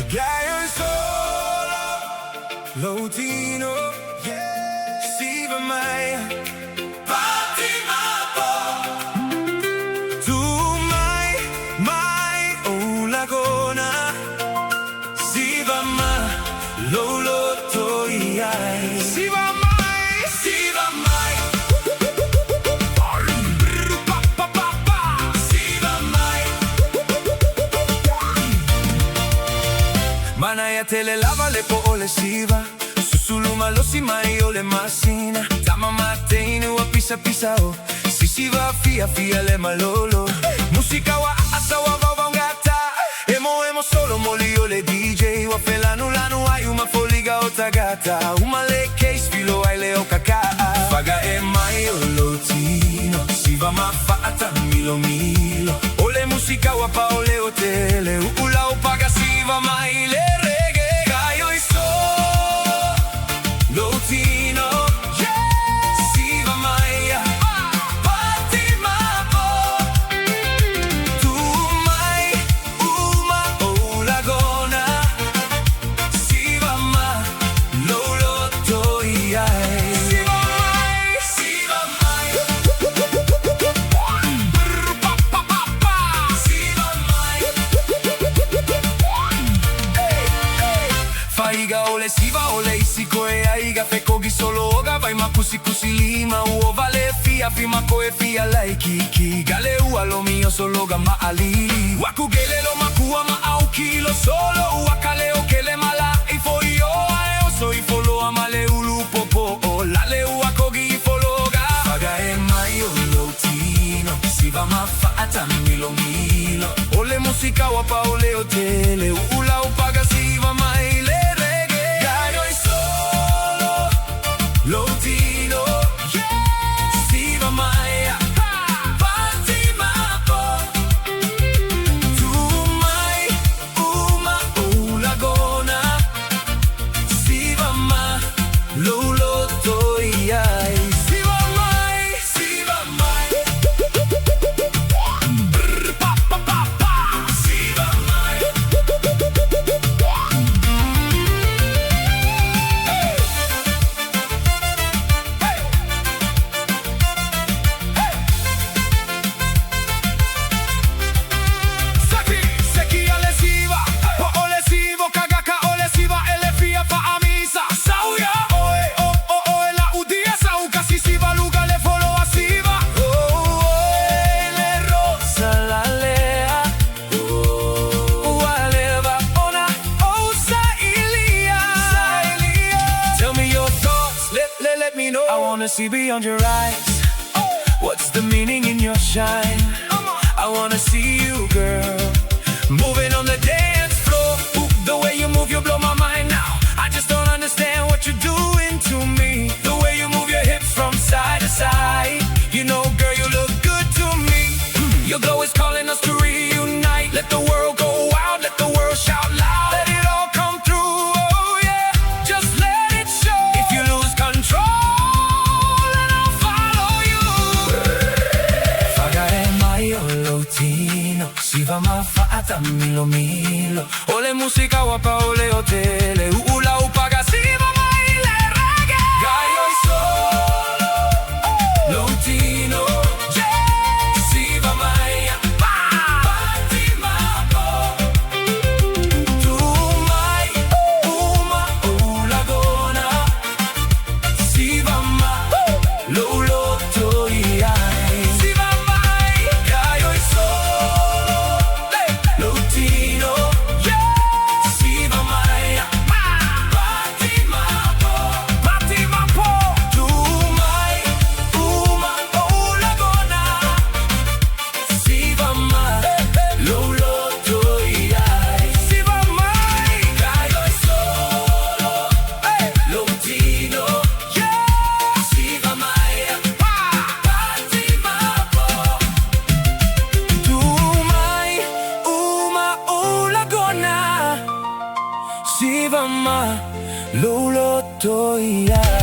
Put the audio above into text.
Gaio solo lou tino, siva mai, pati mapo. Tu mai, mai o lagona, siva ma, lou loto iai. Siva mai, siva mai. Pa, pa, pa, pa. Siva mai. Manaia tele lava le po o le siva. Susulu malosi mai o le masina. Tama mateinu wa pisa pisa o. Sisiva fia fia le malolo. Musika wa asa wa vauvau gata. Emo emo solo moli o le DJ. Wa felanu lanu ai uma foliga o tagata. Uma le case filo ai le o kakaa. Faga e mai o lou tino. Siva ma faata milo milo. O le musika wa pa o le o tele. Uula o paga siva mai le reggae. Gaio i solo lou tino. Siva mai, pati mapo. Tu mai uma o lagona. Siva ma lou loto iai. Siva mai, siva mai. Brr, pa, pa, pa, pa. Siva mai. Hey, hey. Faiga o le siva o le isi koe aiga fekogi solo oga vai makusi kusi lima uova le fia fi makoe fia laikiki gale ua lo mio solo ga maalili waku gele lo makua ma au kilo solo wakale o kele mala ifo io ae oso ifo loa male ulu popo o lale ua kogi ifo loga. Faga e mai o lou tino siva ma faata milo milo o le musika wa pa o le o tele uula o paga siva mai le reggae. Gaio i solo lou tino, siva mai, pati mapo. Tu mai uma o lagona. Siva ma lou loto iai. Siva mai, siva mai. Brr, pa, pa, pa, pa. Siva mai. Hey! Hey! Hey! Seki, seki ale siva, po o le sivo, kagaka o le siva, ele fia fa amisa. Sauia, oe, o, o, oe, la udia, sau, kasi siva, luga le folo a siva. Oh, oe, le rosa la lea. Ua leva ona o sa ilia. Tell me your thoughts, let, let, let me know. I wanna see beyond your eyes. What's the meaning in your shine? I wanna see you, girl, moving on the dance floor. Ooh, the way you move, you blow my mind now. I just don't understand what you're doing to me. The way you move your hips from side to side. You know, girl, you look good to me. Your glow is calling us to reunite. Let the world go wild, let the world shout loud. Let it all come through, oh yeah. Just let it show. If you lose control, then I'll follow you. Faga e mai o lou tino. Siva ma faata milo milo. O le musika wa pa o le o tele. Uula upaga siva mai le reggae. Gaio i solo lou tino. Siva mai, pati mapo. Tu mai uma o lagona. Siva ma lou loto iai. Siva mai gaio i solo lou tino. Siva mai, pati mapo. Pati mapo. Tu mai uma o lagona. Siva ma lou loto iai. Siva mai gaio i solo lou tino. Siva mai, pati mapo. Tu mai uma o lagona. Siva ma lou loto iai.